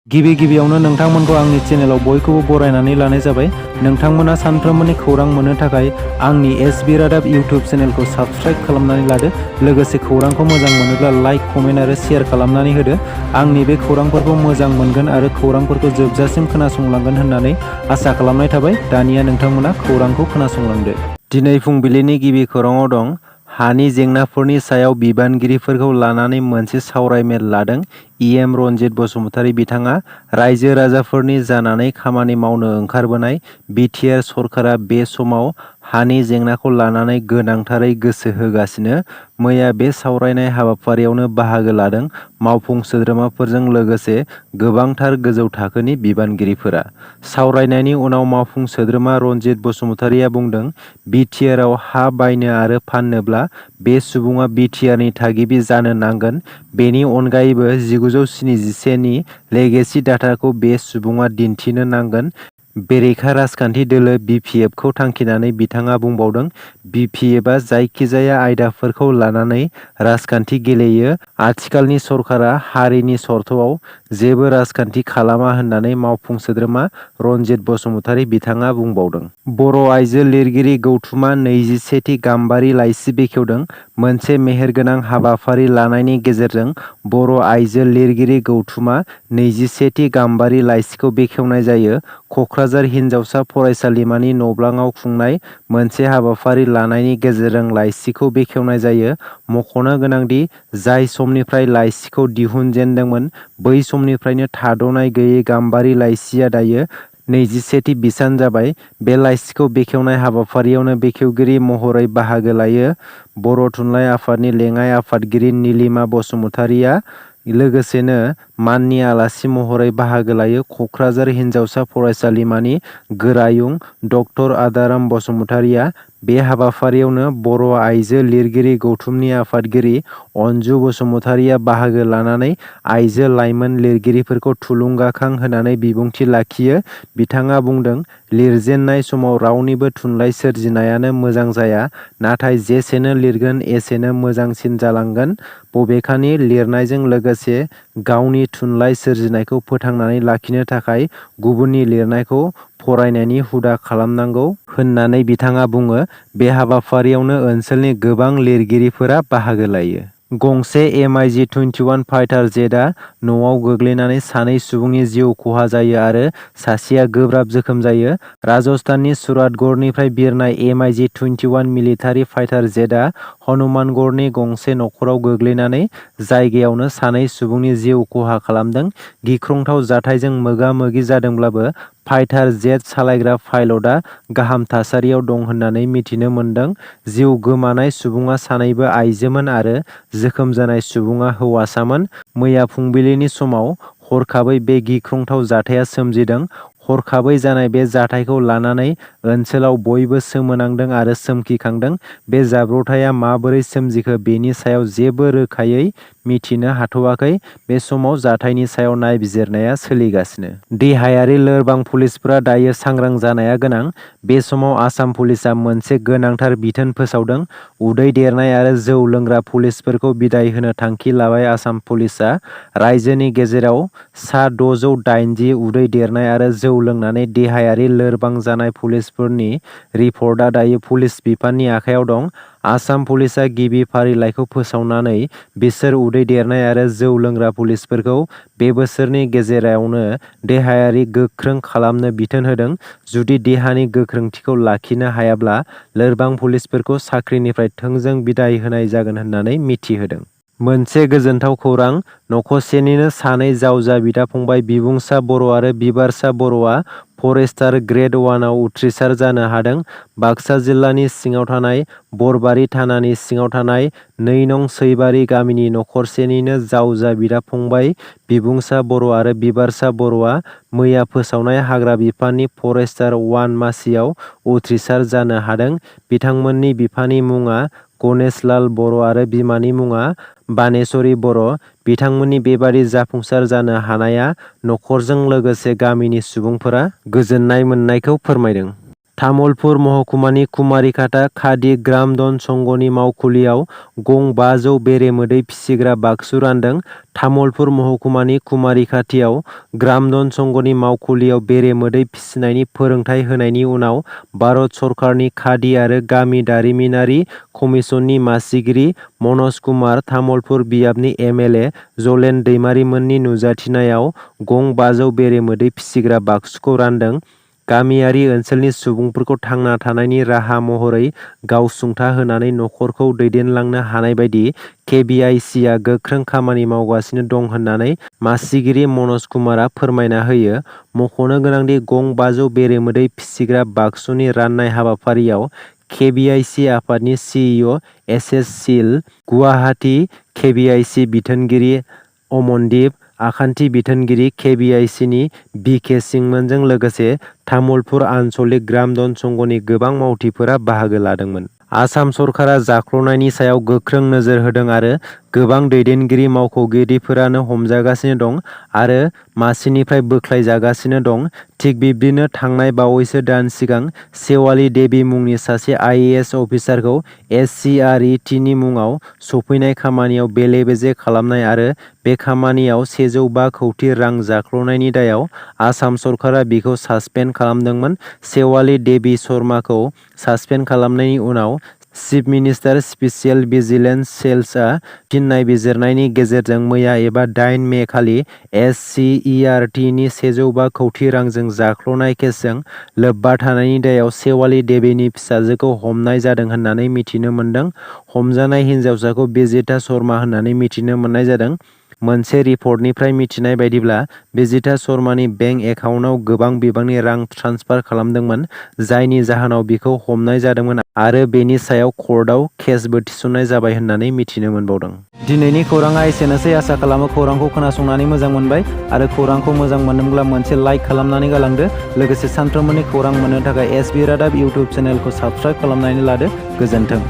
गिबियावनो नोंथांमोनखौ आंनि चेनेलाव बयखौबो बरायनानै लानाय जाबाय। नोंथांमोना सानफ्रोमबोनि खौरां मोननो थाखाय आंनि एसबि रादाब इउटिउब चेनेलखौ साबस्क्राइब खालामनानै लादो। लोगोसे खौरांखौ मोजां मोनोब्ला लाइक, कमेन्ट आरो शेयार खालामनानै होदो। आंनि बे खौरांफोरखौ मोजां मोनगोन आरो खौरांफोरखौ जोबजासिम खोनासंलांगोन होननानै आसा खालामनाय थाबाय। दानिया नोंथांमोना खौरांखौ खोनासंलांदो। दिनै फुंबिलिनि गिबि खौराङाव दं। हानि जेंनाफोरनि सायाव बिबानगिरिफोरखौ लानानै मोनसे सावरायमेल लादों इएम रनजित बसुमतारी बिथाङा रायजो राजाफोरनि जानानै खामानि मावनो ओंखारबोनाय बिटिआर सरकारा बे समाव हानि जेंनाखौ लानानै गोनांथारै गोसो होगासिनो। मैया बे सावरायनाय हाबाफारियावनो बाहागो लादों मावफुं सोद्रोमाफोरजों लोगोसे गोबांथार गोजौ थाखोनि बिबानगिरिफोरा। सावरायनायनि उनाव मावफुं सोद्रोमा रनजित बसुमतारीया बुंदों, बिटिआरआव हा बायनो आरो फाननोब्ला बे सुबुङा बिटिआरनि थागिबि जानो नांगोन। बेनि अनगायैबो 1971 नि लेगेसि डाटाखौ बे सुबुङा दिन्थिनो नांगोन। बेरेखा राजखान्थि दोलो बिपिएफखौ थांखिनानै बिथाङा बुंबावदों, बिपिएफआ जायखिजाया आयदाफोरखौ लानानै राजखान्थि गेलेयो। आथिखालनि सरकारा हारिनि सर्तआव जेबो राजखान्थि खालामा होननानै मावफुं सोद्रोमा रनजित बसुमतारी बिथाङा बुंबावदों। बर' आइजो लिरगिरि गौथुमा 21थि गाम्बारि लाइसि बेखेवदों। मोनसे मेहेरगोनां हाबाफारि लानायनि गेजेरजों बर' आइजो लिरगिरि गौथुमा 21थि गाम्बारि लाइसिखौ बेखेवनाय जायो। कक्राझार हिनजावसा फरायसालिमानि नब्लाङाव खुंनाय मोनसे हाबाफारि लानायनि गेजेरजों लाइसिखौ बेखेवनाय जायो। मख'नो गोनांदि, जाय समनिफ्राय लाइसिखौ दिहुनजेनदोंमोन बै समनिफ्रायनो थाद'नाय गैयै गाम्बारि लाइसिया दायो 21थि बिसान जाबाय। बे लाइसिखौ बेखेवनाय हाबाफारियावनो बेखेवगिरि महरै बाहागो लायो बर' थुनलाइ आफादनि लेङाइ आफादगिरि नीलिमा बसुमतारीया। लोगोसेनो माननि आलासि महरै बाहागो लायो कक्राझार हिनजावसा फरायसालिमानि गोरायुं ड आदाराम बसुमतारीया। बे हाबाफारियावनो बर' आइजो लिरगिरि गौथुमनि आफादगिरि अनजु बसुमतारीया बाहागो लानानै आइजो लाइमोन लिरगिरिफोरखौ थुलुंगाखां होनानै बिबुंथि लाखियो। बिथाङा बुंदों, लिरजेननाय समाव रावनिबो थुनलाइ सोरजिनायानो मोजां जाया, नाथाय जेसेनो लिरगोन एसेनो मोजांसिन जालांगोन। बबेखानि लिरनायजों लोगोसे गावनि थुनलाइ सोरजिनायखौ फोथांनानै लाखिनो थाखाय गुबुननि लिरनायखौ फरायनायनि हुदा खालामनांगौ होननानै बिथाङा बुङो। बे हाबाफारियावनो ओनसोलनि गोबां लिरगिरिफोरा बाहागो लायो। गंसे एमआइजि 21 फाइटार जेटआ न'आव गोग्लैनानै सानै सुबुंनि जिउ खहा जायो आरो सासेया गोब्राब जोखोम जायो। राजस्थाननि सुराटगड़निफ्राय बिरनाय एमआइजि 21 मिलिटारि फाइटार जेटआ हनुमानगढ़नि गंसे नखराव गोग्लैनानै जायगायावनो सानै सुबुंनि जिउ खहा खालामदों। गिख्रंथाव जाथायजों मोगा-मोगि जादोंब्लाबो फाइटार जेट सालायग्रा पाइलटआ गाहाम थासारियाव दं होननानै मिथिनो मोन्दों। जिउ गोमानाय सुबुङा सानैबो आइजोमोन आरो जोखोम जानाय सुबुङा हौवासामोन। मैया फुंबिलिनि समाव हरखाबै बे गिख्रंथाव जाथाया सोमजिदों। हरखाबै जानाय बे जाथायखौ लानानै ओनसोलाव बयबो सोमोनांदों आरो सोमखिखांदों। बे जाब्रबथाया माबोरै सोमजिखो बेनि सायाव जेबो रोखायै मिथिनो हाथ'वाखै। बे समाव जाथायनि सायाव नायबिजिरनाया सोलिगासिनो। देहायारि लोरबां पुलिसफोरा दायो सांग्रां जानाया गोनां। बे समाव आसाम पुलिसआ मोनसे गोनांथार बिथोन फोसावदों। उदै देरनाय आरो जौ लोंग्रा पुलिसफोरखौ बिदाय होनो थांखि लाबाय आसाम पुलिसआ। रायजोनि गेजेराव सा 680 उदै देरनाय आरो जौ लोंनानै देहायारि लोरबां जानाय पुलिसफोरनि रिपर्टआ दायो पुलिस बिफाननि आखायाव दं। आसाम पुलिसआ गिबि फारिलाइखौ फोसावनानै बिसोर उदै देरनाय आरो जौ लोंग्रा पुलिसफोरखौ बे बोसोरनि गेजेरावनो देहायारि गोख्रों खालामनो बिथोन होदों। जुदि देहानि गोख्रोंथिखौ लाखिनो हायाब्ला लोरबां पुलिसफोरखौ साख्रिनिफ्राय थोंजों बिदाय होनाय जागोन होननानै मिथिहोदों। मोनसे गोजोनथाव खौरां, नख'सेनिनो सानै जावजा बिदा-फंबाय बिबुंसा बर' आरो बिबारसा बर'आ फरेस्टार ग्रेड 1 आव उथ्रिसार जानो हादों। बाक्सा जिल्लानि सिङाव थानाय बरबारि थानानि सिङाव थानाय 2 नं सैबारि गामिनि नख'रसेनिनो जावजा बिदा-फंबाय बिबुंसा बर' आरो बिबारसा बर'आ मैया फोसावनाय हाग्रा बिफाननि फरेस्टार 1 मासियाव उथ्रिसार जानो हादों। बिथांमोननि बिफानि मुङा गणेशलाल बर' आरो बिमानि मुङा बानेश्वरी बर'। बिथांमोननि बेबादि जाफुंसार जानो हानाया नख'रजों लोगोसे गामिनि सुबुंफोरा गोजोननाय मोननायखौ फोरमायदों। तामुलपुर महकुमानि कुमारिघाटा खादी ग्राम धन संघनि मावखुलियाव गं 500 बेरे-मोदै फिसिग्रा बाक्सु रानदों। तामुलपुर महकुमानि कुमारिघाटायाव ग्राम धन संघनि मावखुलियाव बेरे-मोदै फिसिनायनि फोरोंथाय होनायनि उनाव भारत सरकारनि खादी आरो गामि दारिमिनारि कमिसननि मासिगिरि मनज कुमार, तामुलपुर बियाबनि एम.एल.ए. जलेन दैमारिमोननि नुजाथिनायाव गं 500 बेरे-मोदै फिसिग्रा बाक्सुखौ रानदों। गामियारि ओनसोलनि सुबुंफोरखौ थांना थानायनि राहा महरै गावसुंथा होनानै नखरखौ दैदेनलांनो हानाय बायदि के.भि.आइ.सि. आ गोख्रों खामानि मावगासिनो दं होननानै मासिगिरि मनज कुमारआ फोरमायना होयो। मख'नो गोनांदि गं 500 बेरे-मोदै फिसिग्रा बाक्सुनि राननाय हाबाफारियाव के.भि.आइ.सि. आफादनि सि.इ.अ. एस.एस. सिल, गुवाहाटी के.भि.आइ.सि. बिथोनगिरि अमनदीप, आखान्थि बिथोनगिरि के.भि.आइ.सि. नि बि.के. सिंमोनजों लोगोसे तामुलपुर आन्सलिक ग्राम धन संघनि गोबां मावथिफोरा बाहागो लादोंमोन। आसाम सरकारा जाख्ल'नायनि सायाव गोख्रों नोजोर होदों आरो गोबां दैदेनगिरि मावख'गिरिफोरानो हमजागासिनो दं आरो मासिनिफ्राय बोख्लायजागासिनो दं। थिग बिब्दिनो थांनाय बावैसो दान सिगां सेवाली देवी मुंनि सासे आइ.ए.एस. अफिसारखौ एस.सि.आर.इ.टि. नि मुङाव सफैनाय खामानियाव बेले-बेजे खालामनाय आरो बे खामानियाव 105 कौटि रां जाख्ल'नायनि दायाव आसाम सरकारा बिखौ सासपेन्ड खालामदोंमोन। सेवाली देवी शर्माखौ सासपेन्ड खालामनायनि उनाव चिफ मिनिस्टार स्पेसियेल भिजिलेन्स सेलआ फिन नायबिजिरनायनि गेजेरजों मैया एबा 8 मे खालि एस.सि.इ.आर.टि. नि 105 कौटि रांजों जाख्ल'नाय केसजों लोब्बा थानायनि दायाव सेवाली देवीनि फिसाजोखौ हमनाय जादों होननानै मिथिनो मोन्दों। हमजानाय हिन्जावसाखौ बिजिता शर्मा होननानै मिथिनो मोननाय जादों। मोनसे रिपर्टनिफ्राय मिथिनाय बायदिब्ला बिजिता शर्मानि बेंक एकाउन्टआव गोबां बिबांनि रां ट्रान्सफार खालामदोंमोन, जायनि जाहोनाव बिखौ हमनाय जादोंमोन आरो बेनि सायाव कर्टआव केसबो थिसननाय जाबाय होननानै मिथिनो मोनबावदों। दिनैनि खौराङा एसेनोसै। आसा खालामो खौरांखौ खोनासंनानै मोजां मोनबाय आरो खौरांखौ मोजां मोनदोंब्ला मोनसे लाइक खालामनानै गालांदो। लोगोसे सानफ्रोमबोनि खौरां मोननो थाखाय एस.बि. रादाब इउटुब चेनेलखौ साबस्क्राइब खालामनानै लादो। गोजोन्थों।